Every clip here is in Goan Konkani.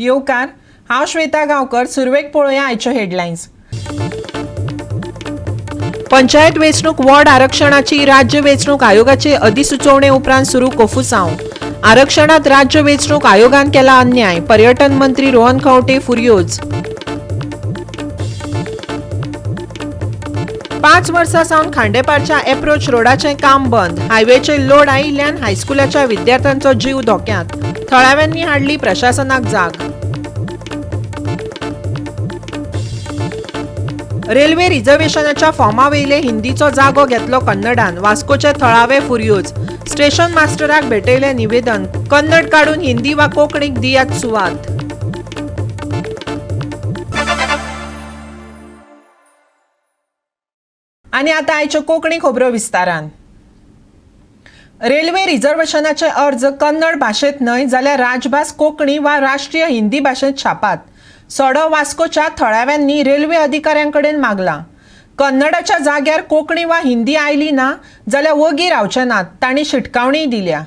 येवकार. हांव श्वेता गांवकर. सुरवेक पळोवया आयच्यो हेडलायन्स. पंचायत वेंचणूक वॉर्ड आरक्षणाची राज्य वेंचणूक आयोगाचे अधिसुचोवणे उपरांत सुरू कोफुसांव. आरक्षणात राज्य वेंचणूक आयोगान केला अन्याय, पर्यटन मंत्री रोहन खंवटे फुर्योज. 5 वर्सां सावन खांडेपारच्या एप्रोच रोडाचें काम बंद. हायवेचेर लोड आयिल्ल्यान हायस्कुलाच्या विद्यार्थ्यांचो जीव धोक्यांत. थळाव्यांनी हाडली प्रशासनाक जाग. रेल्वे रिझर्वेशनाच्या फॉर्मा वयले हिंदीचो जागो घेतलो कन्नडान. वास्कोचे थळावे फुर्योज. स्टेशन मास्टराक भेटयलें निवेदन. कन्नड काडून हिंदी वा कोंकणीक दियात सुवात. आनी आतां आयच्यो कोंकणी खबरो विस्तारान. रेल्वे रिझर्वेशनाचे अर्ज कन्नड भाशेंत न्हय जाल्यार राजभास कोंकणी वा राष्ट्रीय हिंदी भाशेंत छापात, सडो वास्कोच्या थळाव्यांनी रेल्वे अधिकाऱ्यां कडेन मागलां. कन्नडाच्या जाग्यार कोंकणी वा हिंदी आयली ना जाल्यार वगी रावचे नात, तांणी शिटकावणीय दिल्या.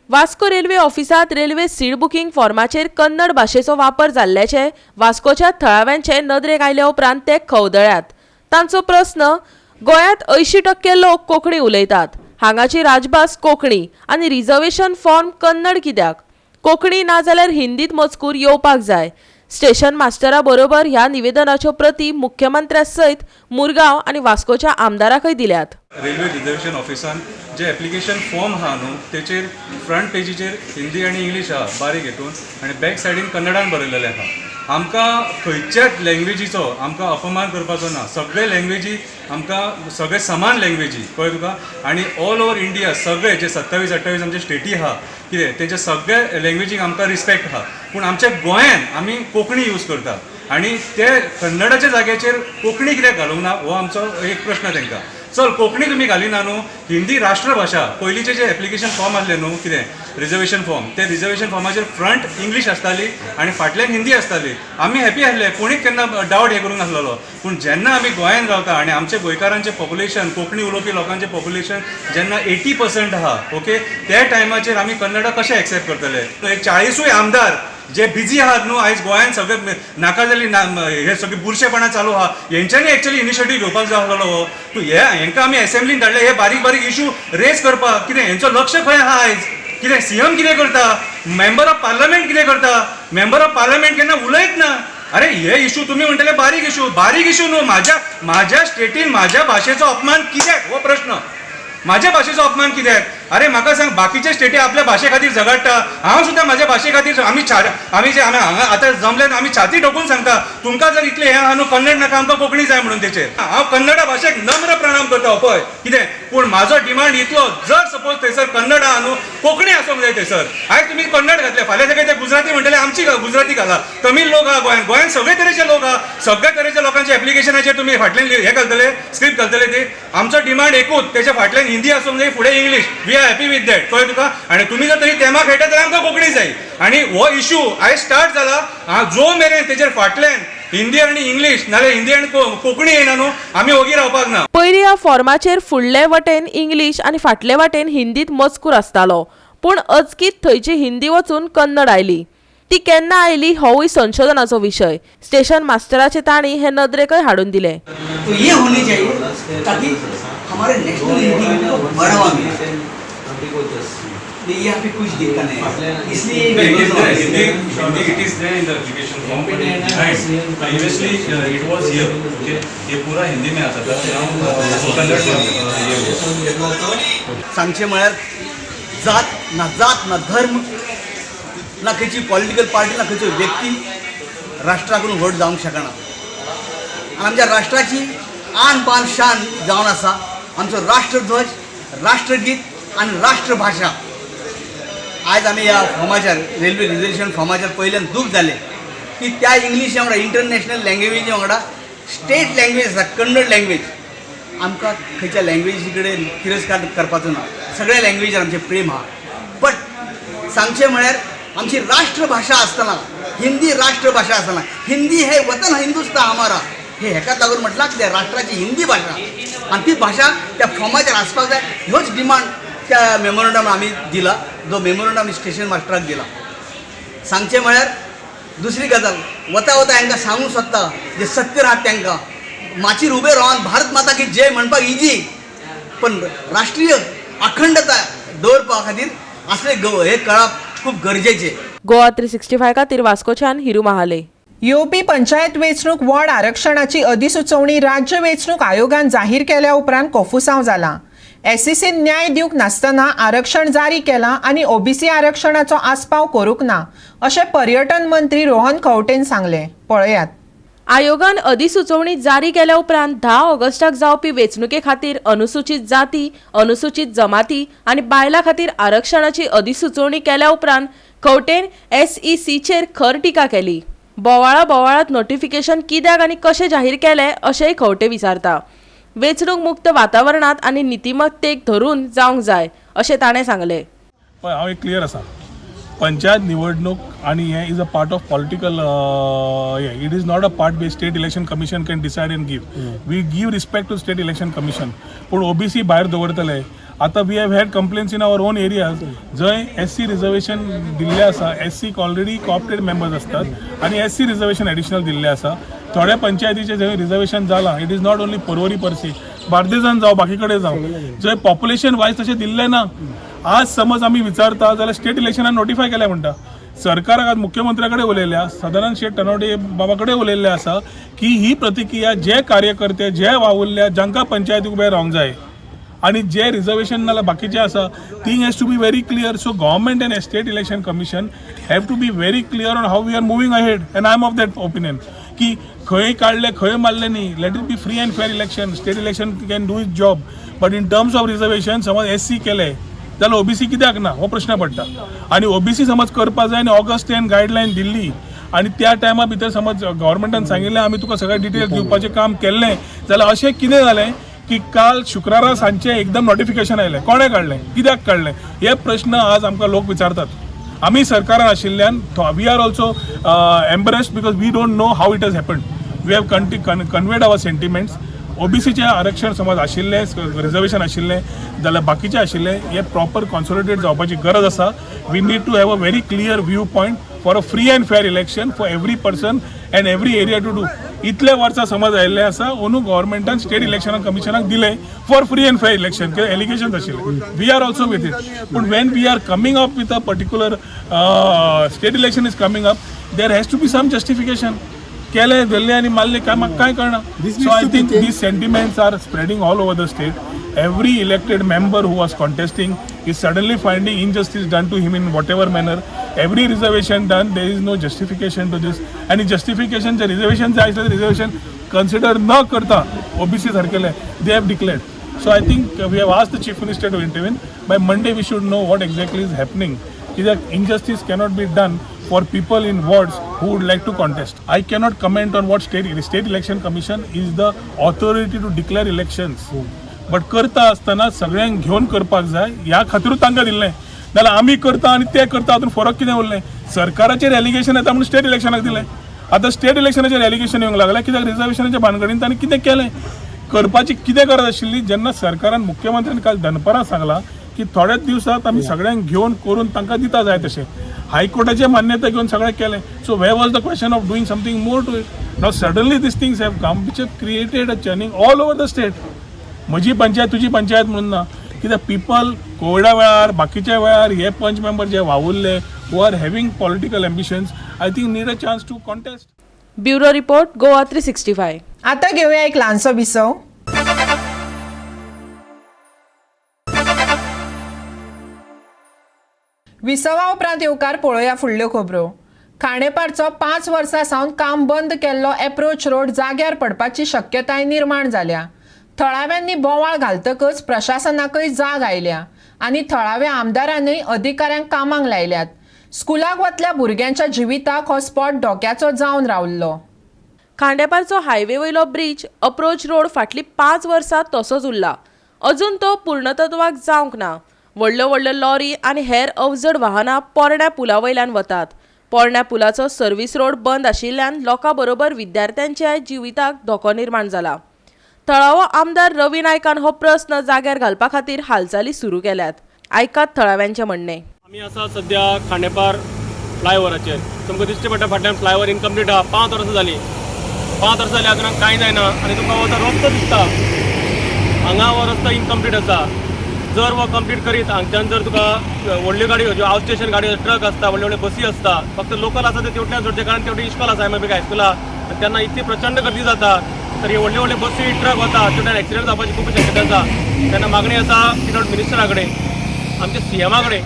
वास्को रेल्वे ऑफिसांत रेल्वे सीट बुकींग फॉर्माचेर कन्नड भाशेचो वापर जाल्ल्याचें वास्कोच्या थळाव्यांचे नदरेक आयल्या उपरांत ते खवदळ्यात. तांचो प्रस्न, गोंयांत 80% लोक कोंकणी उलयतात, हांगाची राजभास कोंकणी आनी रिझर्वेशन फॉर्म कन्नड कित्याक? कोंकणी ना जाल्यार हिंदीत मजकूर येवपाक जाय. स्टेशन मास्टरा बरोबर ह्या निवेदनाच्यो प्रती मुख्यमंत्र्या सयत मुरगांव आनी वास्कोच्या आमदाराकय दिल्यात. रेल्वे रिजर्वेशन ऑफिसान जे एप्लिकेशन फॉर्म आहा न्हू, तेचेर फ्रंट पेजीचेर हिंदी आनी इंग्लीश आहा बारीक हितून आनी बॅक सायडीन कन्नडान बरयलेलें आहा. आमकां खंयच्याच लँग्वेजीचो आमकां अपमान करपाचो ना. सगळे लँग्वेजी आमकां सगळे समान लँग्वेजी, कळ्ळें तुका? आनी ऑल ओवर इंडिया सगळे जे 27 28 आमचे स्टेटी आहा कितें, तेंच्या सगळे लँग्वेजीक आमकां रिस्पेक्ट आहा. पूण आमच्या गोंयान आमी कोंकणी यूज करता आनी ते कन्नडाच्या जाग्याचेर कोंकणी कित्याक घालूंक ना, हो आमचो एक प्रश्न तांकां. चल, कोंकणी तुमी घालिना न्हू, हिंदी राष्ट्रभाशा. पयलींचे जे एप्लिकेशन फॉर्म आसले न्हू कितें रिजर्वेशन फॉर्म, ते रिजर्वेशन फॉर्माचेर फ्रंट इंग्लीश आसताली आनी फाटल्यान हिंदी आसताली. आमी हॅपी आसले, कोणीच केन्ना डावट हें करूंक नासलेलो. पूण जेन्ना आमी गोंयान रावता आनी आमचे गोंयकारांचें पॉप्युलेशन, कोंकणी उलोवपी लोकांचें पॉप्युलेशन जेन्ना 80% आहा, ओके, त्या टायमाचेर आमी कन्नडा कशें एक्सेप्ट करतले? 40 आमदार जे बिजी आहात न्हू आयज गोंयान, सगळे नाका जाली हे सगळे बुरशेपणां चालू आहा, हेंच्यांनी एक्चुअली इनिशिएटीव घेवपाक जाय आसलेलो. हो तूं हे हेंकां आमी एसेंब्लीन धाडले हे बारीक बारीक इशू रेज करपाक. कितें हेंचो लक्ष खंय आहा आयज? कितें सीएम कितें करता, मेंबर ऑफ पार्लमेंट कितें करता? मेंबर ऑफ पार्लमेंट केन्ना उलयत ना. अरे, हे इशू तुमी म्हणटले बारीक इशू, बारीक इशू न्हू. म्हाज्या म्हाज्या स्टेटीन म्हाज्या भाशेचो अपमान कित्याक हो प्रश्न. म्हाज्या भाशेचो अपमान कित्याक? अरे म्हाका सांग, बाकीचे स्टेटी आपल्या भाशे खातीर झगडटा. हांव सुद्दां म्हाज्या भाशे खातीर आमी आमी जे आमी हांगा आतां जमले, आमी छाती ठोकून सांगता, तुमकां जर इतलें हें आहा न्हू, कन्नड नाका, आमकां कोंकणी जाय म्हणून तेचेर हांव कन्नडा भाशेक नम्र प्रणाम करता पळय कितें. पूण म्हाजो डिमांड इतलो, जर सपोज थंयसर कन्नड आहा न्हू, कोंकणी आसूंक जाय थंयसर. आयज तुमी कन्नड घातले, फाल्यां सकाळी ते गुजराती म्हणटले, आमची गुजराती घाला. तमीळ लोक आहा गोंयान, गोंयान सगळे तरेचे लोक आहा. सगळे तरेच्या लोकांच्या एप्लिकेशनाचेर तुमी फाटल्यान हे घालतले, स्क्रिप्ट घालतले ते? आमचो डिमांड एकूच, तेच्या फाटल्यान हिंदी आसूंक जाय, फुडें English. We are happy with that, कळ्ळें तुका? आनी तुमी जर तरी तेमा खेळटा जाल्यार आमकां कोंकणी जाय. आनी हो इशू आयज स्टार्ट जाला, जो मेरेन तेचेर फाटल्यान हिंदी आनी इंग्लीश नाल्यार हिंदी आनी कोंकणी येना न्हू, आमी ओगी रावपाक ना. पयलीं ह्या फॉर्माचेर फुडले वटेन इंग्लीश आनी फाटले वाटेन हिंदीत मजकूर आसतालो, पूण अचकीत थंयची हिंदी वचून कन्नड आयली. ती केन्ना आयली होवूय संशोधनाचो विशय. स्टेशन मास्टराचे तांणी हे नदरेकय हाडून दिले. तो ये होनी चाहिए ताकि हमारे नेशनल हिंदी को बढ़ावा मिले. नहीं, यहाँ पे कुछ दिक्कत नहीं है, इसलिए It is there. Hindi, Hindi, it is there in the application form, but it behind. Previously, it was here. Okay, ये पूरा हिंदी में आता था. Now, Kannada में ये हुआ. सांगचें म्हळ्यार जात ना, जात ना, धर्म ना, खंयची पॉलिटिकल पार्टी ना, खंयचो व्यक्ती राष्ट्राकून व्हड जावंक शकना. आनी आमच्या राष्ट्राची आन बान शान जावन आसा आमचो राष्ट्रध्वज, राष्ट्रगीत आनी राष्ट्रभाशा. आयज आमी ह्या फॉर्माचेर, रेल्वे रिजर्वेशन फॉर्माचेर पयल्यान दूख जालें की त्या इंग्लीश वांगडा, इंटरनॅशनल लँग्वेजी वांगडा स्टेट लँग्वेज आसा कन्नड लँग्वेज. आमकां खंयच्या लँग्वेजी कडेन तिरस्कार करपाचो ना, सगळ्या लँग्वेजीर आमचें प्रेम आहा. बट सांगचें म्हळ्यार आमची राष्ट्रभाशा आसतना, हिंदी राष्ट्रभाशा आसतना, हिंदी हे वतन हिंदुस्तान हमारा हे हेकाच लागून म्हटलां कितें, राष्ट्राची हिंदी भाशा आनी ती भाशा त्या फॉर्माचेर आसपाक जाय. ह्योच डिमांड त्या मेमोरंडम आमी दिला, जो मेमोरंडम स्टेशन मास्टराक दिला. सांगचें म्हळ्यार दुसरी गजाल, वता वता हांकां सांगूंक सोदता, जे सत्तेर आहात तांकां माचयेर उबे रावन भारत माता की जय म्हणपाक इजी, पण राष्ट्रीय अखंडता दवरपा खातीर असले हे कळप खूब गरजेचे. गोवा 365 खातीर वास्कोच्यान हिरू महाले. येवपी पंचायत वेंचणूक वॉर्ड आरक्षणाची अधिसुचोवणी राज्य वेंचणूक आयोगान जाहीर केल्या उपरांत कोफुसांव जाला. एसईसीन न्याय दिवंक नासतना आरक्षण जारी केलां आनी ओबीसी आरक्षणाचो आस्पाव करूंक ना, अशें पर्यटन मंत्री रोहन खंवटेन सांगलें. पळयात. आयोगान अधिसुचोवणी जारी केल्या उपरांत 10 ऑगस्टाक जावपी वेंचणुके खातीर अनुसूचीत जाती, अनुसूचीत जमाती आनी बायलां खातीर आरक्षणाची अधिसुचोवणी केल्या उपरांत खंवटेन एसईसीचेर खर टिका केली. बोवाळा बोवाळात नोटिफिकेशन कित्याक आनी कशें जाहीर केलें, अशेंय खंवटे विचारता. वेंचणूक मुक्त वातावरणांत आनी नितिमत्तेक धरून जावंक जाय, अशें ताणें सांगलें. पळय, हांव एक क्लियर आसा, पंचायत निवडणूक आनी हें is a part of political हें. It is not a part where State Election Commission can decide and give. We give respect to State Election Commission, पूण ओबीसी भायर दवरतले. आतां we have had complaints in our own areas, जंय एस सी रिजर्वेशन दिल्लें आसा, एस सीक ऑलरेडी कॉप्टेड मेंबर्स आसतात आनी एस सी रिजर्वेशन एडिशनल दिल्लें आसा. थोड्या पंचायतीचें जंय रिजर्वेशन जालां, it is not only Porvorim per se, बार्देजान जावं, बाकी कडेन जावं, जंय पॉप्युलेशन वायज तशें दिल्लें ना. आज समज आमी विचारता जाल्यार स्टेट इलेक्शनान नोटिफाय केलें म्हणटा. सरकाराक आज मुख्यमंत्र्या कडेन उलयल्या, सदानंद शेट तनवडे बाबा कडेन उलयल्ले आसा की ही प्रतिक्रिया जे कार्यकर्ते जे वावुरल्या, जांकां पंचायतीक उबे रावंक जाय आनी जे रिजर्वेशन नाल्यार बाकीचे आसा, thing has to be very clear. So government and State Election Commission have to be very clear on how we are moving ahead, and I am of that opinion की खंय काडले, खंय मारले न्ही, let it be free and fair election. State Election can do its job, but in terms of reservation, समज एस सी केले जाल्यार ओबीसी कित्याक ना, हो प्रश्न पडटा. आनी ओबीसी समज करपा जाय आनी ऑगस्ट 10 गायडलायन दिल्ली आनी त्या टायमा भितर समज गव्हर्मेंटान सांगिल्लें, आमी तुका सगळे डिटेल्स दिवपाचें काम केल्लें, जाल्यार अशें कितें जालें की काल शुक्रारा सांजचें एकदम नोटिफिकेशन आयलें? कोणें काडलें, कित्याक काडलें, हे प्रश्न आज आमकां लोक विचारतात. आमी सरकारान आशिल्ल्यान we are also embarrassed because we don't know how it has happened. We have conveyed our sentiments. ओबीसीचें आरक्षण समज आशिल्लें, रिजर्वेशन आशिल्लें जाल्यार बाकीचें आशिल्लें, हें प्रॉपर कॉन्सोलिडेट जावपाची गरज आसा. We need to have a very clear view point for a free and fair election for every person and every area to do. इतले वर्सां समज आयिल्ले आसा, अंदू गव्हर्मेंटान स्टेट इलेक्शन कमिशनाक दिलें for free and fair election, कित्याक एलिगेशन्स आशिल्ले. We are also with it, पूण when we are coming up with a particular state election is coming up, there has to be some justification. केले धरले आनी मारले काय, म्हाका कांय कळना. So I think these sentiments are spreading all over the state. Every elected member who was contesting is suddenly finding injustice done to him in whatever manner. Every reservation done, there is no justification to this. आणि justification जे रिझर्वेशन जाय आसलें, रिझर्वेशन कन्सिडर न करता OBC सारकेले they have declared. So I think we have asked the Chief Minister to intervene. By Monday we should know what exactly is happening, कित्याक injustice cannot be done for people in wards who would like to contest. I cannot comment on what State Election Commission is the authority to declare elections. But करता आसतना सगळ्यांक घेवन करपाक जाय, ह्या खातीरूच तांकां दिल्लें. नाल्यार आमी करता आनी ते करता, हातूंत फरक कितें उरलें? सरकाराचेर एलिगेशन येता म्हणून स्टेट इलेक्शनाक दिलें. आतां स्टेट इलेक्शनाचेर एलिगेशन येवंक लागलें, कित्याक रिजर्वेशनाच्या भानगडीन तांणी कितें केलें, करपाची कितें गरज आशिल्ली? जेन्ना सरकारान, मुख्यमंत्र्यान काल दनपरां सांगलां की थोड्याच दिवसात आमी सगळ्यांक घेवन करून तांकां दिता जाय तशें, हायकोर्टाचे मान्यता घेवन सगळें केलें, so where was the question of doing something more to it? Now suddenly these things have come, which have created a churning all over the state. म्हजी पंचायत, तुजी पंचायत म्हणून ना, कित्याक पिपल कोविडा वेळार, बाकीच्या वेळार हे पंच मेंबर जे वावुरले, who are having political ambitions, I think need a chance to contest. Bureau report, Goa 365. आता घेऊया एक ल्हानसो विसव. विसवा उपरांत येवकार. पळोवया फुडल्यो खबरो. खांडेपारचो 5 वर्सां सावन काम बंद केल्लो एप्रोच रोड जाग्यार पडपाची शक्यताय निर्माण जाल्या. थळाव्यांनी बोवाळ घालतकच प्रशासनाकय जाग आयल्या आनी थळाव्या आमदारांनय अधिकाऱ्यांक कामाक लायल्यात. स्कुलाक वतल्या भुरग्यांच्या जिविताक हो स्पॉट धोक्याचो जावन रावल्लो. खांडेपारचो हायवे वयलो ब्रीज अप्रोच रोड फाटलीं 5 वर्सां तसोच उरला. अजून तो पूर्णत्वाक जावंक ना. व्हडल्यो व्हडल्यो लॉरी आनी हेर अवजड वाहनां पोरण्या पुला वयल्यान वतात. पोरण्या पुलाचो सर्व्हिस रोड बंद आशिल्ल्यान लोकां बरोबर विद्यार्थ्यांच्याय जिविताक धोको निर्माण जाला. थळावो आमदार रवी नायकान हो प्रस्न जाग्यार घालपा खातीर हालचाली सुरू केल्यात. आयकात थळाव्यांचें म्हणणें. आमी आसा सद्या खांडेपार. फ्लायओवराचेर. तुमकां दिश्टी पडटा फाटल्यान फ्लायओवर इनकम्प्लीट आहा. 5 वर्सां जालीं, 5 वर्सां जालीं अजून कांय जायना. आनी तुमकां हो रस्तो दिसता हांगा, हो रस्तो इनकम्प्लीट आसा. जर हो कंप्लीट करीत हांगच्यान जर तुका व्हडल्यो गाडयो ज्यो आउट स्टेशन गाडयो, ट्रक आसता, व्हडल्यो व्हडल्यो बसी आसता, फक्त लोकल आसा ते तेवटेन सोडचे, कारण तेवटेन इश्कोल आसा, एम एम हायस्कुला, आनी तेन्ना इतली प्रचंड गर्दी जाता. तर हे व्हडले व्हडले बसी ट्रक वता तेवटेन एक्सिडंट जावपाची खूब शक्यता आसा. तेन्ना मागणी आसा पिडब्ल्यूडी मिनिस्टरा कडेन, आमच्या सीएमा कडेन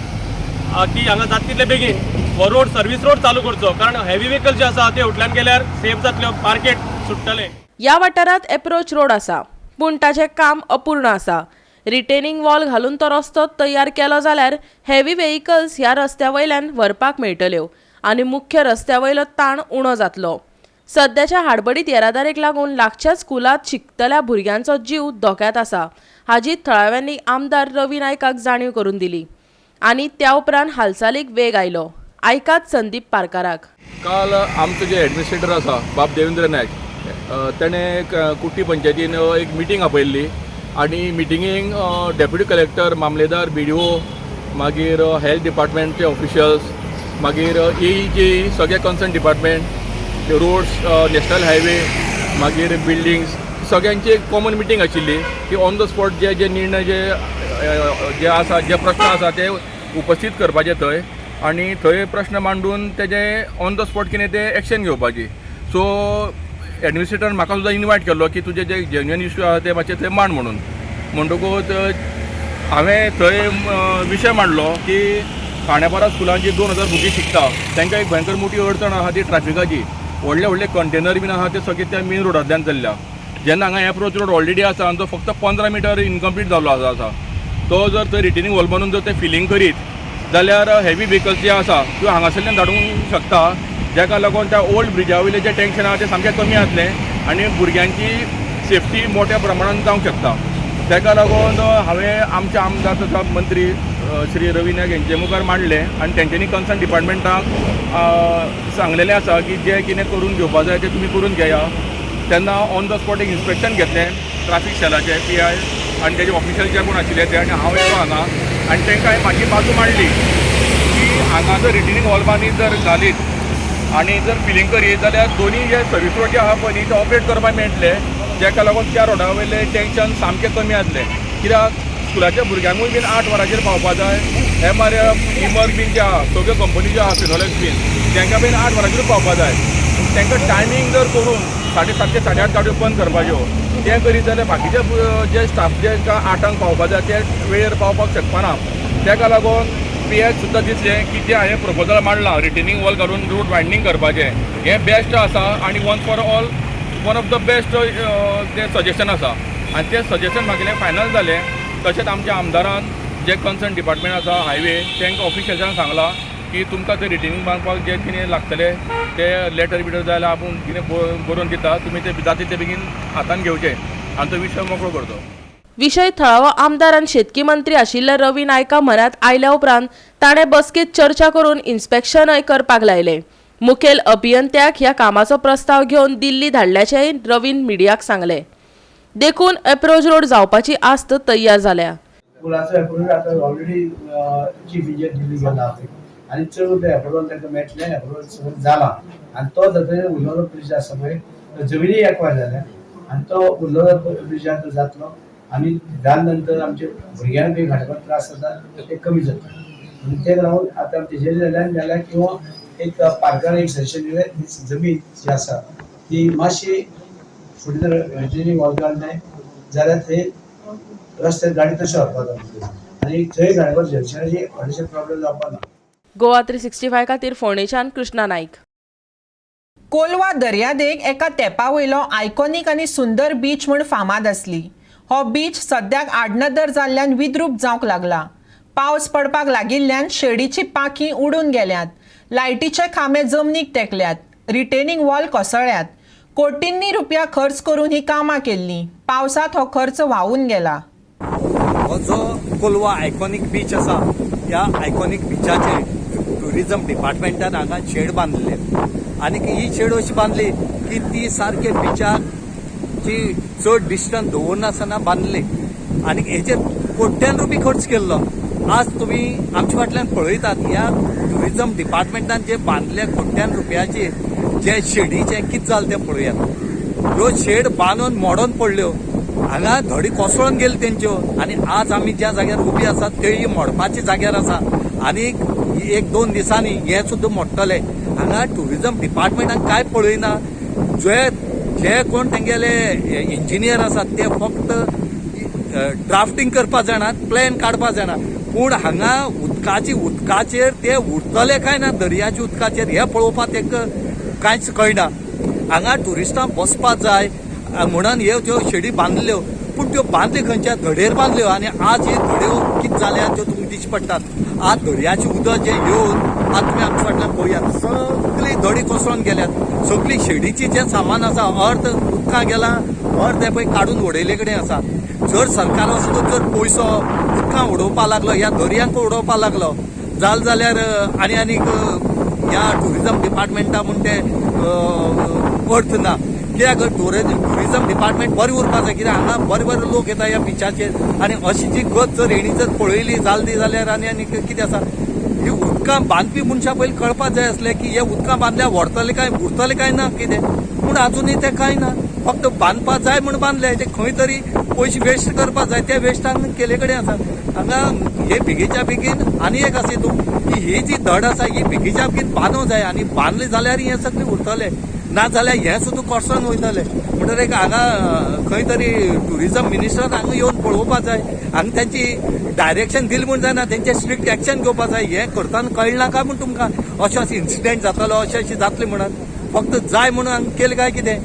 की हांगा जाता तितले बेगीन हो रोड सर्वीस रोड चालू करचो, कारण हेवी व्हेकल जे आसा ते वटल्यान गेल्यार सेफ जातल्यो, मार्केट सुट्टलें. ह्या वाठारांत एप्रोच रोड आसा, पूण ताचें काम अपूर्ण आसा. रिटेनिंग वॉल घालून तो रस्तो तयार केलो जाल्यार हेवी व्हेकल्स ह्या रस्त्या वयल्यान व्हरपाक मेळटल्यो आनी मुख्य रस्त्या वयलो ताण उणो जातलो. सद्याच्या हाडबडीत येरादारीक लागून लागच्या स्कुलांत शिकतल्या भुरग्यांचो जीव धोक्यांत आसा, हाजी थळाव्यांनी आमदार रवी नायकाक जाणीव करून दिली आनी त्या उपरांत हालचालीक वेग आयलो. आयकात संदीप पारकाराक. काल आमचो जे एडमिनिस्ट्रेटर आसा बाब देवेंद्र नायक, तेणें कुट्टी पंचायतीन एक मिटींग आपयल्ली आनी मिटिंगेक डेप्युटी कलेक्टर, मामलेदार, BDO, मागीर हेल्थ डिपार्टमेंटचे ऑफिशियल्स, मागीर AE सगळे concern department, roads, national highway, मागीर बिल्डिंग्स, सगळ्यांची एक कॉमन मिटींग आशिल्ली की ऑन the spot जे जे निर्णय जे जे आसा, जे प्रश्न आसा ते उपस्थीत करपाचे थंय, आनी थंय प्रश्न मांडून तेजे ऑन the spot कितें ते एक्शन घेवपाची. सो एडमिनिस्ट्रेटरान म्हाका सुद्दां इनवायट केल्लो की तुजे जे जेन्युअन इश्यू आसा ते मातशे थंय मांड म्हणून. म्हणटकूच हांवें थंय विशय मांडलो की खांडेपारा स्कुलान जी 2000 भुरगीं शिकता तांकां एक भयंकर मोठी अडचण आसा ती ट्रॅफिकाची. व्हडले व्हडले कंटेनर बीन आसा ते सगळे त्या मेन रोडांतल्यान चल्ल्या. जेन्ना हांगा एप्रोच रोड ऑलरेडी आसा आनी तो फक्त 15 मिटर इनकम्प्लीट जाल्लो आसा, तो जर थंय रिटेनिंग वॉल बांदून जर ते फिलींग करीत जाल्यार हेवी व्हेकल्स जे आसा त्यो हांगासरल्यान धाडूंक शकता, जाका लागून त्या ओल्ड ब्रिजा वयलें जें टेंशन आसा तें सामकें कमी जातलें आनी भुरग्यांची सेफ्टी मोठ्या प्रमाणान जावंक शकता. ताका लागून हांवें आमचे आमदार तथा मंत्री श्री रवी नायक हेंचे मुखार मांडलें आनी तेंच्यांनी कन्सर्न डिपार्टमेंटाक सांगलेलें आसा की जें कितें करून घेवपा जाय तें तुमी करून घेया. तेन्ना ऑन the spot एक इन्स्पेक्शन घेतलें ट्राफीक सेलाचें PI आनी तेजे ऑफिशियल जे कोण आशिल्ले ते, आनी हांव येयलो हांगा आनी तांकां हांवें म्हाजी बाजू मांडली की हांगा जर रिटेनिंग वॉल बांदीत जर घालीत आनी जर फिलींग करीत जाल्यार दोनी जे सर्वीस रोड जे आहा पळय न्ही ते ऑपरेट करपाक मेळटले, जाका लागून त्या रोडा वयलें टेंशन सामकें कमी जातलें. कित्याक स्कुलाच्या भुरग्यांकूय बीन 8 वरांचेर पावपा जाय. हे मारे इमर्ग बीन जे आहा, सगळ्यो कंपनी ज्यो आहा फिनोलेक्स बीन, तांकां बीन 8 वरांचेर पावपा जाय. तांकां टायमींग जर करून 7:30 ते 8:30 गाडयो बंद करपाच्यो तें करीत जाल्यार बाकीचे जे स्टाफ जे 8ांक पावपा जाय ते वेळेर पावपाक शकपाना. ताका लागून पी एच सुद्दां दिसलें की जें हांवें प्रपोजल मांडलां रिटेनिंग वॉल घालून रोड वायडनींग करपाचें, हें बेस्ट आसा आनी one for all one of the best तें सजेशन आसा आनी तें सजेशन म्हागेलें फायनल जालें. तशेंच आमच्या आमदारान जे कन्सर्न डिपार्टमेंट आसा हायवे तांकां ऑफिशियल्सांक सांगलां की तुमकां थंय रिटेनिंग बांदपाक जें कितें लागतलें ते लेटर बिटर जाय जाल्यार आपूण कितें बरोवन दिता, तुमी ते जाता तितले बेगीन हातान घेवचें आनी तो विशय मोकळो करचो. विशय थळावो आमदार आनी शेतकी मंत्री आशिल्ल्या रवी नायका म्हऱ्यांत आयल्या उपरांत ताणें बसकेंत चर्चा करून इन्स्पेक्शनय करपाक लायलें. मुखेल अभियंत्याक ह्या कामाचो प्रस्ताव घेवन दिल्ली धाडल्याचेंय रवीन मिडियाक सांगलें. देखून एप्रोच रोड जावपाची आस्त तयार जाल्या. पुलाचो एप्रोवल आतां ऑलरेडी चीफ इंजिनियर दिल्ली गेला आनी चड ते एप्रोवल तांकां मेळटलें. एप्रोवल सगळें जाला आनी तो जातकीर उरलेलो ब्रिज आसा पळय, जमिनी एक्वायर जाल्या आनी तो उरलेलो ब्रिज आतां जातलो आनी जाल्या नंतर आमचे भुरग्यांक बी घालपाक त्रास जाता ते कमी जाता. आनी ते लागून आतां तेजेर जाल्यान जाल्यार किंवा एक पार्कार एक सजेशन दिलें, ती जमीन जी आसा ती मातशी फुडें जर रिटेनिंग वॉल काडलें जाल्यार थंय रस्त्यार गाडी तशी व्हरपाक जाय आनी थंय घालपाक जंक्शनाची व्हडलेशे प्रॉब्लेम जावपा ना. गोवा 365 खातीर फोंडेच्यान कृष्णा नाईक. कोलवा दर्यादेग एका तेंपा वयलो आयकॉनीक आनी सुंदर बीच म्हूण फामाद आसली. हो बीच सद्याक आडनदर जाल्ल्यान विद्रूप जावंक लागला. पावस पडपाक लागिल्ल्यान शेडीची पाखीं उडून गेल्यांत, लायटीचे खांबे जमनीक तेकल्यात, रिटेनिंग वॉल कोसळ्ळ्यात. कोटींनी रुपया खर्च करून ही कामां केल्लीं. पावसांत हो खर्च व्हांवून गेला. हो जो कोलवा आयकॉनीक बीच आसा, ह्या आयकॉनीक बिचाचेर टुरिझम डिपार्टमेंटान हांगा शेड बांदले आनी ही शेड अशी बांदली की ती सारके बिचाची चड डिस्टन्स दवरनासतना बांदली आनी हेचेर कोट्यान रुपया खर्च केल्लो. आज तुमी आमच्या फाटल्यान पळयतात ह्या टुरिजम डिपार्टमेंटान जे बांदले कोट्यान रुपयाचे जे शेडीचे कितें जालें तें पळयात. ह्यो शेड बांदून मोडोन पडल्यो, हांगा धडी कोसळून गेली तेंच्यो आनी आज आमी ज्या जाग्यार उबी आसात तेय मोडपाच्या जाग्यार आसा आनी एक दोन दिसांनी हें सुद्दां मोडटले. हांगा टुरिजम डिपार्टमेंटान कांय पळयना. जे जे कोण तेंगेले इंजिनियर आसात ते फक्त ड्राफ्टिंग करपा जाणात, प्लॅन काडपा जाणा, पूण हांगा उदकाची उदकाचेर ते उरतले काय ना दर्याच्या उदकाचेर हे पळोवपाक तेंकां कांयच कळना. हांगा ट्युरिस्टां बसपा जाय म्हणून ह्यो त्यो शेडी बांदल्यो, पूण त्यो बांदल्यो खंयच्या धडेर बांदल्यो आनी आज हे धड्यो कितें जाल्या त्यो तुमकां दिश्टी पडटात. आज दर्याचें उदक जें येवन आज तुमी आमच्या फाटल्यान पळयात सगळी धडी कोसळून गेल्यात, सगळी शेडीची जें सामान आसा अर्द उदकां गेलां, अर्द हें पळय काडून उडयले कडेन आसा. जर सरकारा सुद्दां जर पयसो उदकां उडोवपा लागलो, ह्या दर्यांक उडोवपा लागलो जाल जाल्यार आनी आनीक ह्या टुरिजम डिपार्टमेंटा म्हूण ते अर्थ ना. कित्याक टुरिजम डिपार्टमेंट बरें उरपा जाय, कित्याक हांगा बरे बरे लोक येता ह्या बिचाचेर आनी अशी जी गत जर हेणी जर पळयली जाली जाल्यार आनी आनी कितें आसा. ही उदकां बांदपी मनशां पयलीं कळपा जाय आसलें की हे उदकां बांदल्यार व्हरतले काय उरतले काय ना कितें, पूण आजुनूय तें कांय ना. फक्त बांदपा जाय म्हूण बांदले, ते खंय तरी पयशे वेस्ट करपा जाय ते वेस्ट हांगा केले कडेन आसा. हांगा हे बेगीच्या बेगीन आनी एक आसा हितून की ही जी धड आसा ही बेगीच्या बेगीन बांदूंक जाय आनी बांदले जाल्यार हें सगळें उरतलें, ना जाल्यार हें सुद्दां कोसळून वयतलें. म्हणटकीर एक हांगा खंय तरी टुरिजम मिनिस्टर हांगा येवन पळोवपा जाय, हांगा तेंची डायरेक्शन दिलें म्हूण जायना, तेंचें स्ट्रिक्ट एक्शन घेवपा जाय. हें करतना कळना काय म्हूण तुमकां अशें अशें इन्सिडेंट जातलो, अशें अशें जातलें म्हणून फक्त जाय म्हणून हांगा केलें काय कितें.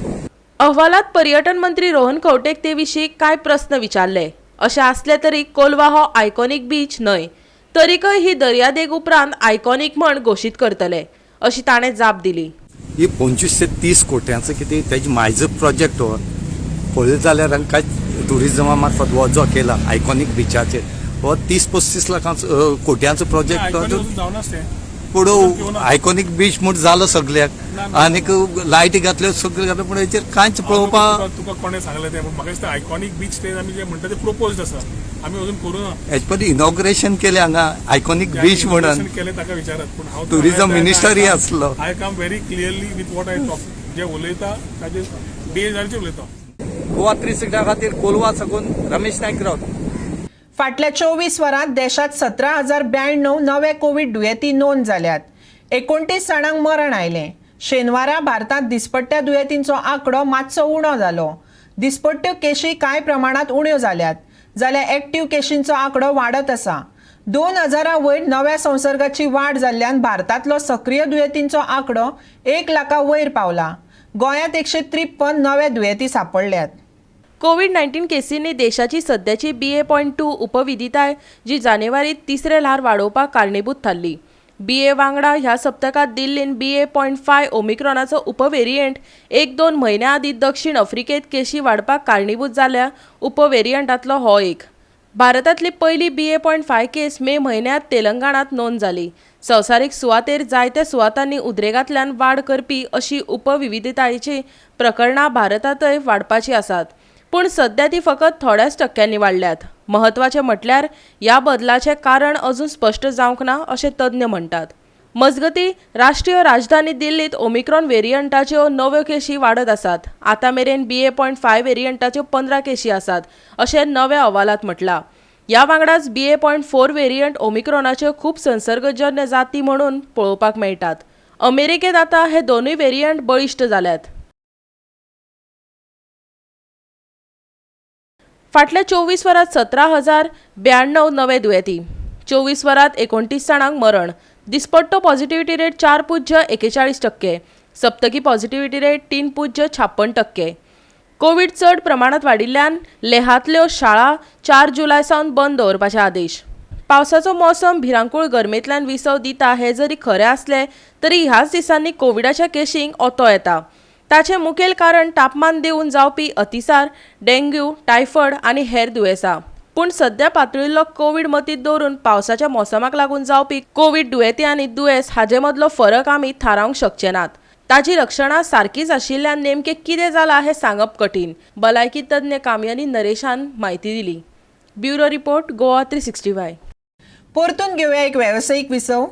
अहवालात पर्यटन मंत्री रोहन खंवटेक ते विशीं कांय प्रस्न विचारले. अशें आसलें तरी कोलवा हो आयकॉनीक बीच न्हय, तरीकय ही दर्यादेग उपरांत आयकॉनीक म्हण घोशीत करतले अशी ताणें जाप दिली. ही 25 ते 30 कोट्यांचो कितें तेजी मायजो प्रोजेक्ट हो पळयत जाल्यार हांगा कांय टुरिजमा मार्फत हो जो केला आयकॉनीक बिचाचेर हो 30-35 लाखांचो कोट्यांचो प्रोजेक्ट हो. पूण आयकॉनीक बीच म्हूण जालो सगल्याक आनीक लायटी घातल्यो सगळ्यो घातल्यो, पूण हेचेर कांयच पळोवपाक तुका कोणें सांगलें तें, पूण म्हाका दिसता आयकॉनीक बीच ते आमी जे म्हणटा ते प्रोपोज्ड आसा, आमी अजून करूं ना. हेचे पयलीं इनॉग्रेशन केलें हांगा आयकॉनीक बीच म्हणून, केलें ताका विचारात. पूण हांव टुरिजम मिनिस्टरय आसलो. I come very clearly with what I talk, जे उलयता ताजे बेजारचे उलयता. गोवा 360 खातीर कोलवा साकून रमेश नायक रावत. फाटल्या 24 वरांत देशांत 17,092 नवे कोवीड दुयेंती नोंद जाल्यात. 29 जाणांक मरण आयलें. शेनवारा भारतांत दिसपट्ट्या दुयेंतींचो आंकडो मातसो उणो जालो. दिसपट्ट्यो केशी कांय प्रमाणांत उण्यो जाल्यात, जाल्यार एक्टीव केशींचो आंकडो वाडत आसा. 2,000 वयर नव्या संसर्गाची वाड जाल्ल्यान भारतांतलो सक्रीय दुयेंतींचो आंकडो 1 लाखा वयर पावला. गोंयांत 153 नवे दुयेंती सापडल्यात. कोवीड-19 केसींनी देशाची सद्याची BA.2 उपविधिताय जी जानेवारीत तिसरें ल्हार वाडोवपाक कारणीभूत थारली. BA वांगडा ह्या सप्तकांत दिल्लीन BA.5 ओमिक्रॉनाचो उपवेरियंट 1-2 म्हयन्यां आदीं दक्षिण आफ्रिकेंत केशी वाडपाक कारणीभूत जाल्या उपवेरियंटांतलो हो एक. भारतांतली पयली BA.5 केस मे म्हयन्यांत तेलंगणांत नोंद जाली. संवसारीक सुवातेर जायत्या सुवातांनी उद्रेगांतल्यान वाड करपी अशी उपविविधतायेचीं प्रकरणां भारतांतय वाडपाचीं आसात, पूण सध्या ती फकत थोड्याच टक्क्यांनी वाडल्यात. म्हत्वाचें म्हटल्यार ह्या बदलाचें कारण अजून स्पश्ट जावंक ना अशें तज्ञ म्हणटात. मजगतीं, राष्ट्रीय राजधानी दिल्लींत ओमिक्रॉन वेरियंटाच्यो नव्यो केशी वाडत आसात. आतां मेरेन BA.5 वेरियंटाच्यो 15 केशी आसात अशें नव्या अहवालांत म्हटलां. ह्या वांगडाच BA.4 variant ओमिक्रॉनाच्यो खूब संसर्गजन्य जाती म्हणून पळोवपाक मेळटात. अमेरिकेंत आतां हे दोनूय वेरियंट बळिश्ट जाल्यात. फाटल्या 24 वरांत 17,092 नवे दुयेंती, 24 वरांत 29 जाणांक मरण. दिसपट्टो पॉझिटिव्हिटी रेट 4.41%, सप्तकी पॉझिटिव्हिटी रेट 3.56%. कोवीड चड प्रमाणांत वाडिल्ल्यान लेहांतल्यो शाळा 4 जुलय सावन बंद दवरपाचे आदेश. पावसाचो मोसम भिरांकूळ गरमेंतल्यान विसव दिता हें जरी खरें आसलें तरी ह्याच दिसांनी कोविडाच्या केशींक ओतो येता. ताचें मुखेल कारण तापमान देंवून जावपी अतिसार, डेंग्यू, टायफॉयड आनी हेर दुयेंसां. पूण सध्या पातळिल्लो कोवीड मतींत दवरून पावसाच्या मोसमाक लागून जावपी कोवीड दुयेंती आनी दुयेंस हाजे मदलो फरक आमी थारावंक शकचे नात. ताची लक्षणां सारकीच आशिल्ल्यान नेमकें कितें जालां हें सांगप कठीण, भलायकी तज्ञ कामयानी नरेशान म्हायती दिली. Bureau report, Goa 365. परतून घेवया एक वेवसायीक विसव.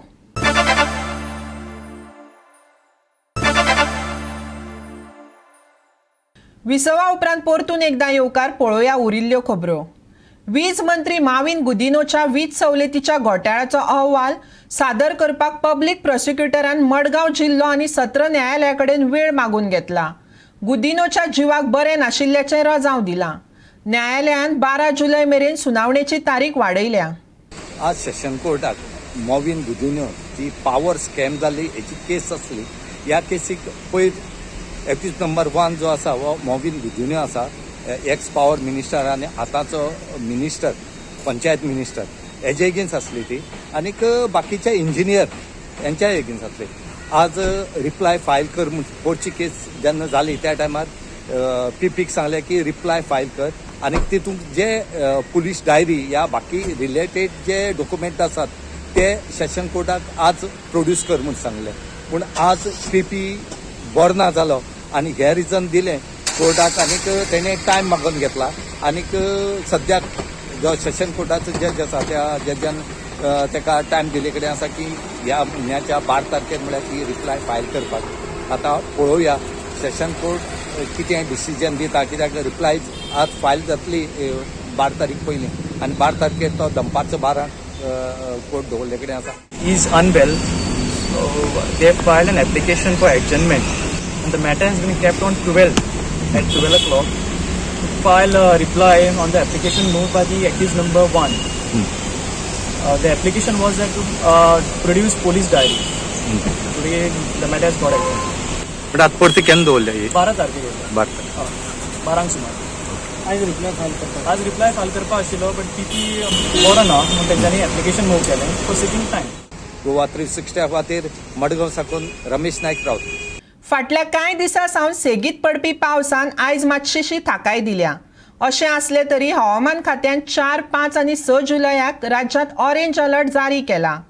विसवा उपरांत परतून एकदां येवकार. पळोवया उरिल्ल्यो खबरो. वीज मंत्री माविन गुदिनोच्या वीज सवलतीच्या घोटाळ्याचो अहवाल सादर करपाक पब्लीक प्रोसिक्युटरान मडगांव जिल्लो आनी सत्र न्यायालया कडेन वेळ मागून घेतला. गुदिनोच्या जिवाक बरें नाशिल्ल्याचें रजांव दिलां. न्यायालयान 12 जुलय मेरेन सुनावणेची तारीख वाडयल्या. आज सेशन कोर्टाक मॉविन गुदिन्हो जी पावर स्कॅम जाली हेची केस आसली. ह्या केसीक पयर एक्यूज नंबर वन जो आसा हो मॉविन गुदिन्हो आसा, एक्स पावर मिनिस्टर आनी आतांचो मिनिस्टर, पंचायत मिनिस्टर, हेजे एगेन्स्ट आसली ती आनीक बाकीचे इंजिनियर यांच्या एगेन्स्ट आसली. आज रिप्लाय फायल कर म्हूण कोर्टची केस जेन्ना जाली त्या टायमार पीपीक सांगलें की रिप्लाय फायल कर आनी तितूंत जे पुलीस डायरी या बाकी रिलेटेड जे डॉक्युमेंट आसात ते सेशन कोर्टाक आज प्रोड्यूस कर म्हूण सांगलें. पूण आज पीपी बरो ना जालो आनी हे रिजन दिलें कोर्टाक आनीक तेणें टायम मागून घेतला. आनीक सद्याक जो सेशन कोर्टाचो जज आसा त्या जजान ताका टायम दिल्ले कडेन आसा की ह्या म्हयन्याच्या 12 तारखेर म्हळ्यार ती रिप्लाय फायल करपाक. आतां पळोवया सेशन कोर्ट कितें डिसिजन दिता, कित्याक रिप्लाय आज फायल जातली 12 तारीख पयलीं आनी 12 तारखेर तो दनपारचो 12 कोर्ट दवरले कडेन आसा. Is unwell, so they have filed an application for adjournment, and the matter has been kept on 12 at 12 o'clock to file a reply on the application moved by the accused number 1. The application was that to produce police diary. Today the matter has got adjourned. पण आतां परती केन्ना दवरल्या ही? 12 तारखेर. 12. 12 बारांक सुमार. आयज रिप्लाय फायल करता, आज रिप्लाय फायल करपा आशिल्लो, बट पीपी बरो ना म्हणून तेंच्यांनी एप्लिकेशन मूव केलें फॉर सिकींग टायम. गोवा 360 खातीर मडगांव साकून रमेश नायक राऊत. फाटल्या कांय दिसां सावन सेगीत पडपी पावसान आयज मातशीशी थाकाय दिल्या. अशें आसलें तरी हवामान खात्यान 4, 5 आनी 6 जुलयाक राज्यांत ऑरेंज अलर्ट जारी केला.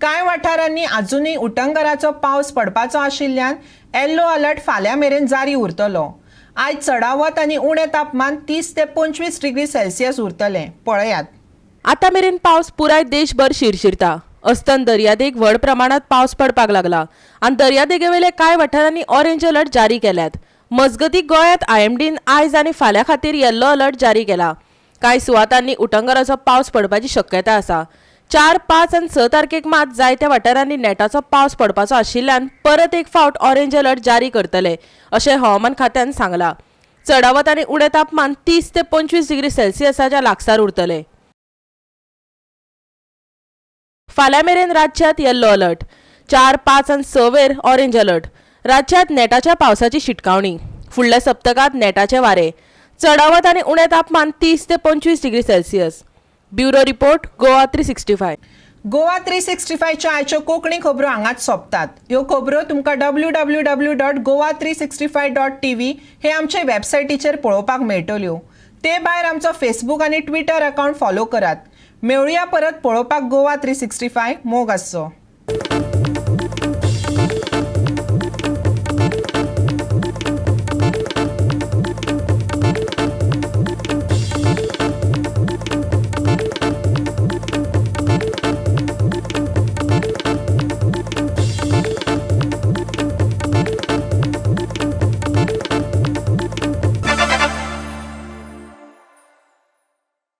कांय वाठारांनी अजुनूय उटंगराचो पावस पडपाचो आशिल्ल्यान येल्लो अलर्ट फाल्यां मेरेन जारी उरतलो. आयज चडावत आनी उणें तापमान 30 ते 25 डिग्री सेल्सियस उरतलें. पळयात. आतां मेरेन पावस पुराय देशभर शिरशिरता. अस्तंत दर्यादेग व्हड प्रमाणात पावस पडपाक लागला आनी दर्यादेगेवेले कांय वाठारांनी ऑरेंज अलर्ट जारी केल्यात. मजगतीं, गोंयांत आयएमडीन आयज आनी फाल्यां खातीर येल्लो अलर्ट जारी केला. कांय सुवातांनी उटंगराचो पावस पडपाची शक्यताय आसा. 4, 5 आनी 6 तारखेक मात जायत्या वाठारांनी नेटाचो पावस पडपाचो आशिल्ल्यान परत एक फावट ऑरेंज अलर्ट जारी करतले अशें हवामान खात्यान सांगलां. चडावत आनी उणें तापमान 30 ते 25 डिग्री सेल्सियसाच्या लागसार उरतलें. फाल्यां मेरेन राज्यांत येल्लो अलर्ट. 4, 5 आनी 6 वेर ऑरेंज अलर्ट. राज्यांत नेटाच्या पावसाची शिटकावणी. फुडल्या सप्तकांत नेटाचे वारे. चडावत आनी उणें तापमान 30 ते 25 degree Celsius. Bureau report, Goa 365. Goa 365च्या आयच्यो कोंकणी खबरो हांगाच सोंपतात. ह्यो खबरो तुमकां www.goa365.tv हे आमचे वेबसायटीचेर पळोवपाक मेळटल्यो. ते भायर आमचो फेसबूक आनी ट्विटर अकावंट फॉलो करात. मेळुया परत पळोवपाक गोवा 365. मोग आसचो.